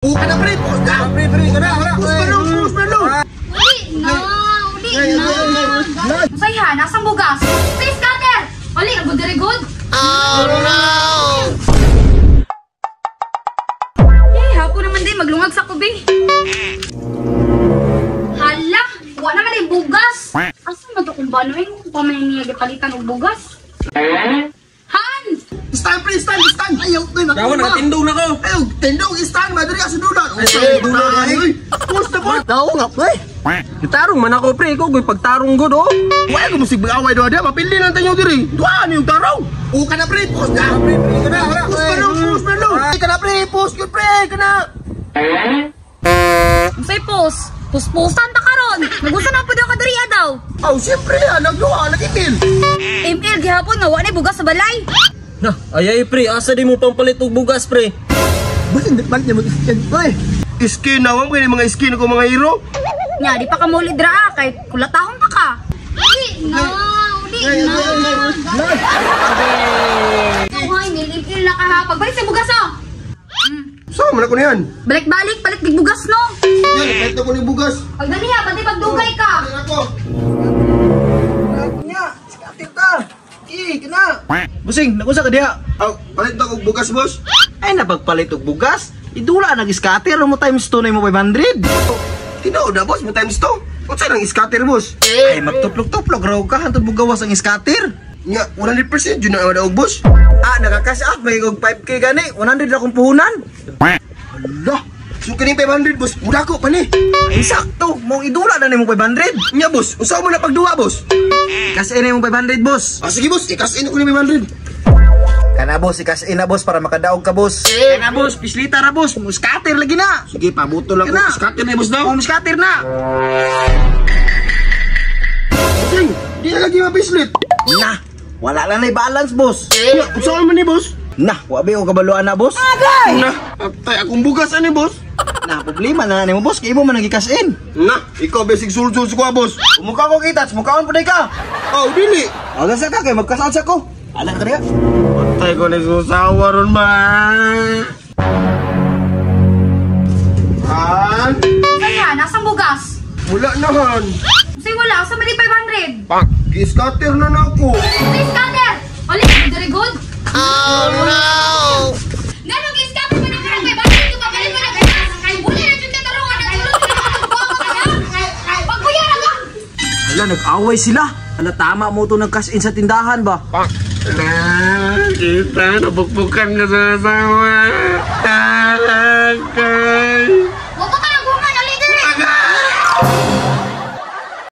Ka na, pre, pause na. Pre, pre, kana, wala. Pause pa lang, pause pa lang. Uli na, uli na. Unsay ha, nasang bugas? Say scatter. Uli, ang good good. Oh no! Eh, hapon naman din maglungag sa kubi. Hala, wa naman din bugas. Asa man to kung bano eh, kung pa man niya gipalitan og bugas. Han! Stand, pre, stand, stand. Ayaw, pre, Yawa, nakatindog na ko. Ayaw, tindog, stand, madali ka sa dulan. Ay, dulan, ay. Pause na, boy. Tao nga, pre. Gitarong man ako, pre. Ikaw, goy, pagtarong god, oh. Wala ko musig mag-away doon. Mapili lang tayo diri. Duaan yung tarong. O ka na, pre, pause na. Pre, pre, kana, wala. Pause pa lang, pause pa lang. Ka na, pre, pause yun, pre, ka na. Unsay pos? Puspusan ta karon. Nagusa na pud ka diri daw. Oh, siyempre, nagduha, nag-email. ML gihapon nga wa na bugas sa balay. Na, ayay, pre. Asa di mo pampalit og bugas, pre? Basin, balik niya mag-skin, pre. Skin na, wala mga skin ko mga hero. Nya, di pa ka mauli dra ah, kay kulatahon pa ka. Uli na, uli na. Ay, mil na ka ha. Pagbalik sa bugas oh. Saan man ako niyan? Balik-balik, palit dig bugas no. Yan, kahit ako ni bugas. Pagdali ha, pati pagdugay ka. Yan ako. Nya, sikatir ta. Eh, kana. Busing, nagusa ka diha. Aw, palit na akong bugas, boss. Ay, napagpalit og bugas. Idula nag-scatter mo times 2 na mo 500. Tinood na, boss, mo times 2. Unsa nang scatter, boss? Ay, magtuplok-tuplok raw ka hantod mo gawas ang scatter. Nga, 100% yun na ang boss. Ah, naka-cash out may og 5K gani, 100 ra akong puhunan. Hala, so kining 500, boss, mura ko pa ni. Ay, sakto, mong idula na nimo 500. Nya, boss, unsa mo na pagduwa, boss? Cash in na imong 500, boss. Ah, sige, boss, i-cash in ko ni 500. Kana boss, i-cash in na boss para makadaog ka, boss. Kana boss, pislita ra boss, mo scatter lagi na. Sige, pabuto lang ko. Kana. Scatter na, boss, daw. Oh, mo scatter na. Sing, di na lagi mapislit. Na, wala lang na balance, boss. Nya, unsa man ni, boss? Na, wa ba ko kabaluan na, boss? Na, atay akong bugas ani, boss. Na, problema na nimo, boss, kay imo man ang i-cash in. Na, ikaw basic sulsul sa kuha, boss. Mukha ko kitats, mukhaon pud ka. Oh, dili. Aga sa ka kay mag-cash out sa ko. Ala ka diha. Patay ko ni susawa ron ba? Han, Kaya, nasang bugas? wala na han. Unsay wala, sa mali 500. Pak, gi-scatter na na ako. Unsay scatter? Uli, very good. Oh no! Ngano gi-scatter man ang 500 ko papalit man ang bugas. Uli na jud ka tarungan na tulog ka na. Pagbuya ra ka. Hala, nag-away sila. Hala, tama mo to nag-cash in sa tindahan ba? Na, kita, nabukbukan ka sa asawa. Talakay. Wa pa ka naguman, ali diri.